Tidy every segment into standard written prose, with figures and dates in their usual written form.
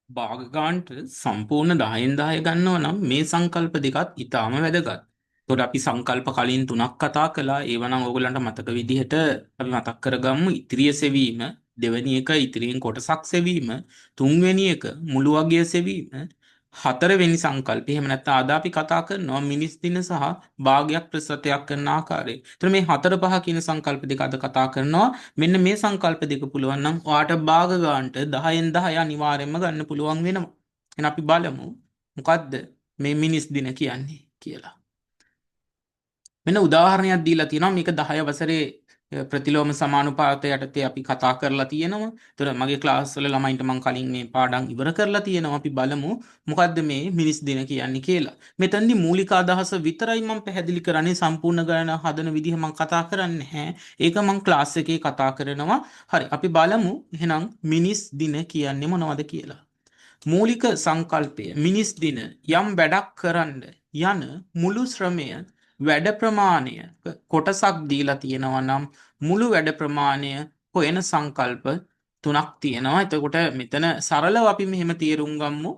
භාග ගානට සම්පූර්ණ 10න් 10 ගන්නවා නම් මේ සංකල්ප දෙකත් ඉතාම වැදගත්. එතකොට අපි සංකල්ප කලින් තුනක් කතා කළා. ඒවා නම් ඕගොල්ලන්ට මතක විදිහට අපි මතක් කරගමු. ඉතිරිය සෙවීම, දෙවෙනි එක ඉතිරියෙන් කොටසක් සෙවීම, තුන්වෙනි එක මුළු වගය සෙවීම, හතරවෙනි සංකල්පය. එහෙම නැත්නම් අද අපි කතා කරනවා මිනිස් දින සහ භාගයක් ප්‍රතිශතයක් කරන ආකාරය. එතකොට මේ හතර පහ කියන සංකල්ප දෙක අද කතා කරනවා. මෙන්න මේ සංකල්ප දෙක පුළුවන් නම් ඔයාට භාග ගන්නට 10න් 10 අනිවාර්යයෙන්ම ගන්න පුළුවන් වෙනවා. එහෙනම් අපි බලමු මොකද්ද මේ මිනිස් දින කියන්නේ කියලා. මෙන්න උදාහරණයක් දීලා තියෙනවා. මේක 10 වසරේ ප්‍රතිලෝම සමානුපාත යටතේ අපි කතා කරලා තියෙනවා. ඒතර මගේ ක්ලාස් වල ළමයින්ට මං කලින් මේ පාඩම් ඉවර කරලා තියෙනවා. අපි බලමු මොකද්ද මේ මිනිස් දින කියන්නේ කියලා. මෙතනදි මූලික අදහස විතරයි මං පැහැදිලි කරන්නේ. සම්පූර්ණ ගණන හදන විදිහ මං කතා කරන්නේ නැහැ. ඒක මං ක්ලාස් එකේ කතා කරනවා. හරි, අපි බලමු එහෙනම් මිනිස් දින කියන්නේ මොනවද කියලා. මූලික සංකල්පය මිනිස් දින යම් වැඩක් කරන්න යන මුළු ශ්‍රමය වැඩ ප්‍රමාණය කොටසක් දීලා තියෙනවා නම් මුළු වැඩ ප්‍රමාණය හොයන සංකල්ප තුනක් තියෙනවා. එතකොට මෙතන සරලව අපි මෙහෙම තේරුම් ගමු.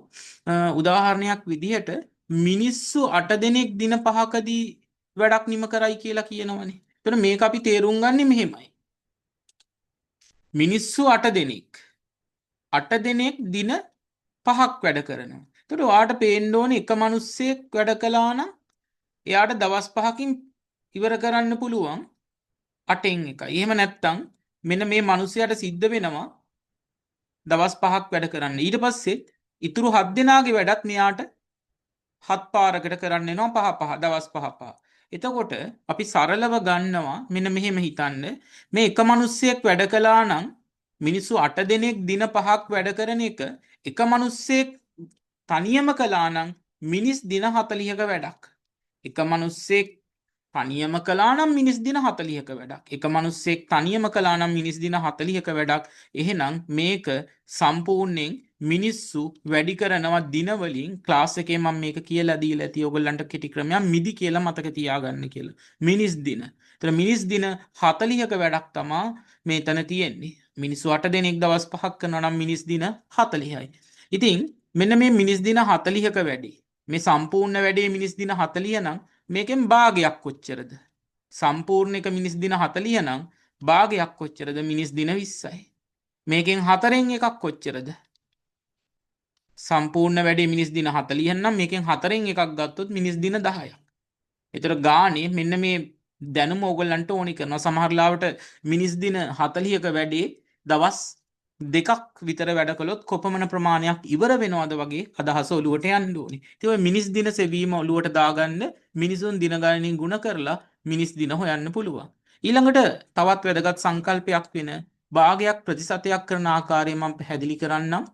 උදාහරණයක් විදිහට මිනිස්සු 8 දෙනෙක් දින 5කදී වැඩක් නිම කරයි කියලා කියනවනේ. එතකොට මේක අපි තේරුම් ගන්නේ මෙහෙමයි. මිනිස්සු 8 දෙනෙක් 8 දෙනෙක් දින 5ක් වැඩ කරනවා. එතකොට ඔයාට පේන්න ඕනේ එක මිනිස්සෙක් වැඩ කළා නම් එයාට දවස් 5කින් ඉවර කරන්න පුළුවන් 8න් 1යි. එහෙම නැත්තම් මෙන්න මේ මිනිහයාට සිද්ධ වෙනවා දවස් 5ක් වැඩ කරන්න. ඊට පස්සේ ඉතුරු 7 දෙනාගේ වැඩත් මෙයාට 7 පාරකට කරන්න වෙනවා පහ පහ දවස් පහ පහ. එතකොට අපි සරලව ගන්නවා මෙන්න මෙහෙම හිතන්න, මේ එක මිනිස්සෙක් වැඩ කළා නම් මිනිස්සු 8 දෙනෙක් දින 5ක් වැඩ කරන එක එක මිනිස්සෙක් තනියම කළා නම් මිනිස් දින 40ක වැඩක්. එක මිනිස්සෙක් තනියම කළා නම් මිනිස් දින 40ක වැඩක්. එක මිනිස්සෙක් තනියම කළා නම් මිනිස් දින 40ක වැඩක්. එහෙනම් මේක සම්පූර්ණයෙන් මිනිස්සු වැඩි කරනවා දින වලින්. ක්ලාස් එකේ මම මේක කියලා දීලා ඇති ඔයගොල්ලන්ට කෙටි ක්‍රමයක් මිදි කියලා මතක තියාගන්න කියලා. මිනිස් දින. එතන මිනිස් දින 40ක වැඩක් තමා මෙතන තියෙන්නේ. මිනිස්සු 8 දෙනෙක් දවස් 5ක් කරනවා නම් මිනිස් දින 40යි. ඉතින් මෙන්න මේ මිනිස් දින 40ක වැඩි. මේ සම්පූර්ණ වැඩේ මිනිස් දින 40 නම් මේකෙන් භාගයක් කොච්චරද? සම්පූර්ණ එක මිනිස් දින 40 නම් භාගයක් කොච්චරද? මිනිස් දින 20යි. මේකෙන් 4න් එකක් කොච්චරද? සම්පූර්ණ වැඩේ මිනිස් දින 40 නම් මේකෙන් 4න් එකක් ගත්තොත් මිනිස් දින 10ක්. ඒතර ගානේ මෙන්න මේ දැනුම ඕගොල්ලන්ට ඕනි කරනවා. සමහර ලාවට මිනිස් දින 40ක වැඩේ දවස් 2ක් විතර වැඩ කළොත් කොපමණ ප්‍රමාණයක් ඉවර වෙනවද වගේ අදහස ඔලුවට යන්න ඕනේ. ඉතින් ඔය මිනිස් දින සෙවීම ඔලුවට දාගන්න මිනිසුන් දින ගණනින් ගුණ කරලා මිනිස් දින හොයන්න පුළුවන්. ඊළඟට තවත් වැදගත් සංකල්පයක් වෙන භාගයක් ප්‍රතිශතයක් කරන ආකාරය මම පැහැදිලි කරන්නම්.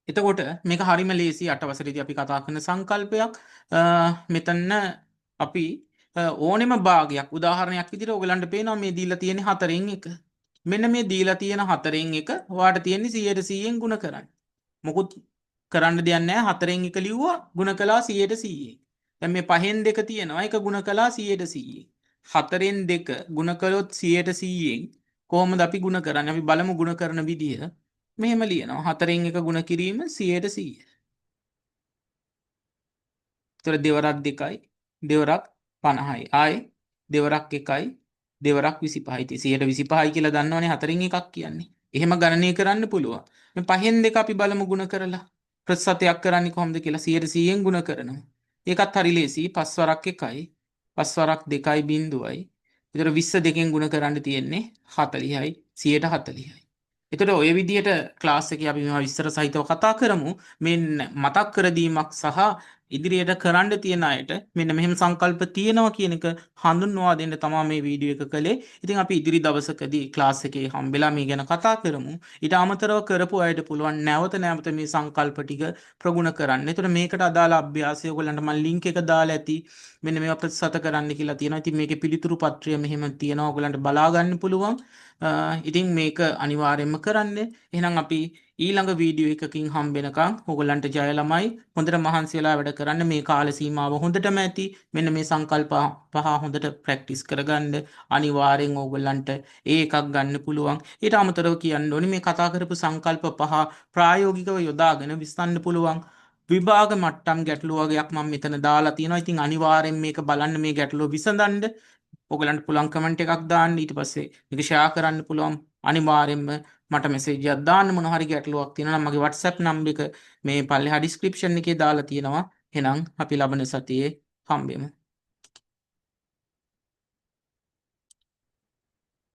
එතකොට මේක හරිම ලේසි 8 වසරේදී අපි කතා කරන සංකල්පයක්. මෙතන අපි ඕනෙම භාගයක් උදාහරණයක් විදිහට ඔයගලන්ට පේනවා මේ දීලා තියෙන 4න් 1. මෙන්න මේ දීලා තියෙන 4න් 1 ඔයාට තියෙන්නේ 100ට 100න් ගුණ කරන්න. මොකුත් කරන්න දෙයක් නැහැ. 4න් 1 ලිව්වා ගුණ කළා 100ට 100න්. දැන් මේ 5න් 2 තියෙනවා එක ගුණ කළා 100ට 100න්. 4න් 2 ගුණ කළොත් 100ට 100න් කොහොමද අපි ගුණ කරන්නේ? අපි බලමු ගුණ කරන විදිය. මෙහෙම ලියනවා 4න් 1 ගුණ කිරීම 100ට 100. ඒතර දෙවරක් 2යි දෙවරක් 50යි. ආයේ දෙවරක් 1යි දෙවරක් 25යි. ඉතින් 125යි කියලා දන්නවනේ 4න් එකක් කියන්නේ. එහෙම ගණනය කරන්න පුළුවන්. මේ 5න් 2 අපි බලමු ගුණ කරලා. ප්‍රතිශතයක් කරන්නේ කොහොමද කියලා 100ට 100න් ගුණ කරනවා. ඒකත් හරි ලේසි. 5 වරක් 1යි 5 වරක් 2යි බිංදුවයි. ඒතර 20 දෙකෙන් ගුණ කරන්න තියෙන්නේ 40යි 140යි. එතකොට ඔය විදිහට ක්ලාස් එකේ අපි මේවා විස්තර සහිතව කතා කරමු. මේ මතක් කර දීමක් සහ ඉදිරියට කරන්න තියෙන අයට මෙන්න මෙහෙම සංකල්ප තියෙනවා කියන එක හඳුන්වා දෙන්න තමයි මේ වීඩියෝ එක කළේ. ඉතින් අපි ඉදිරි දවසකදී ක්ලාස් එකේ හම්බෙලා මේ ගැන කතා කරමු. ඊට අමතරව කරපු අයට පුළුවන් නැවත නැවත මේ සංකල්ප ටික ප්‍රගුණ කරන්න. එතකොට මේකට අදාළ අභ්‍යාසය ඔයගොල්ලන්ට මම ලින්ක් එක දාලා ඇති. මෙන්න මේවා ප්‍රතිශත කරන්න කියලා තියෙනවා. ඉතින් මේකේ පිළිතුරු පත්‍රය මෙහෙම තියෙනවා. ඔයගොල්ලන්ට බලා ගන්න පුළුවන්. ඉතින් මේක අනිවාර්යයෙන්ම කරන්න. එහෙනම් අපි ඊළඟ වීඩියෝ එකකින් හම්බෙනකන් ඔයගොල්ලන්ට ජය ළමයි. හොඳට මහන්සි වෙලා වැඩ කරන්න. මේ කාල සීමාව හොඳටම ඇති. මෙන්න මේ සංකල්ප පහ හොඳට ප්‍රැක්ටිස් කරගන්න. අනිවාර්යෙන් ඕගොල්ලන්ට ඒ එකක් ගන්න පුළුවන්. ඊට අමතරව කියන්න ඕනේ මේ කතා කරපු සංකල්ප පහ ප්‍රායෝගිකව යොදාගෙන විසඳන්න පුළුවන්. විභාග මට්ටම් ගැටලු වගයක් මම මෙතන දාලා තියෙනවා. ඉතින් අනිවාර්යෙන් මේක බලන්න, මේ ගැටලුව විසඳන්න. ඔයගලන්ට පුළුවන් කමෙන්ට් එකක් දාන්න. ඊට පස්සේ මේක ෂෙයා කරන්න පුළුවන්. අනිවාර්යෙන්ම මට මෙසේජ් එකක් දාන්න මොන හරි ගැටලුවක් තියෙනවා නම් මගේ WhatsApp number එක මේ පල්ලෙහා ඩිස්ක්‍රිප්ෂන් එකේ දාලා තියෙනවා. එහෙනම් අපි ලබන සතියේ හම්බෙමු.